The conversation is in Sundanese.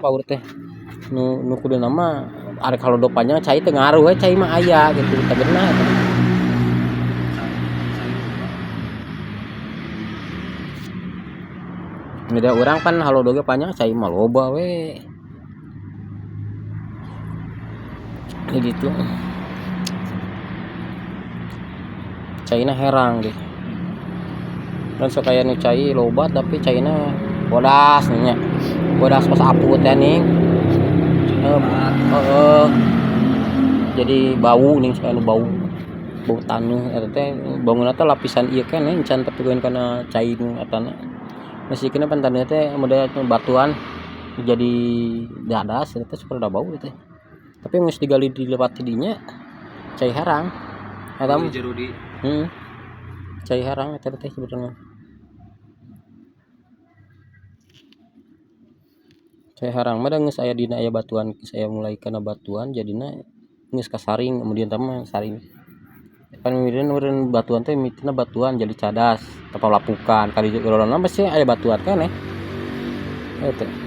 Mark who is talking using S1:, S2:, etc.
S1: Paur teh nu nu kuduna mah arek halodo panjang cai teu ngaruh we, cai mah aya gitu teu genah eta. Beda urang kan halodo ge panjang cai mah loba we. Di ditu caina herang gitu. Dan sok aya nu cai loba tapi caina bodas nya. Bodas pas apu teh ning. Heeh. Jadi bau ning sok anu bau. Bau taneuh eta teh bangunna teh lapisan ieu keneh encan tapi kana cai nu etana. Mesikina pan taneuh teh model batuan jadi dadas eta teh sok rada bau teh. Tapi geus digali dilewat ti dinya cai herang. Eta mah
S2: jero di
S1: heeh. Cai herang eta teh sebenarnya. Cai herang mah da geus aya dina aya batuan, geus aya mulai kana batuan jadina geus kasaring kemudian teh mah saring. Pan meureun meureun batuan teh mitina batuan jadi cadas tapalapukan kali lolona pasti aya batuan keneh. Eta.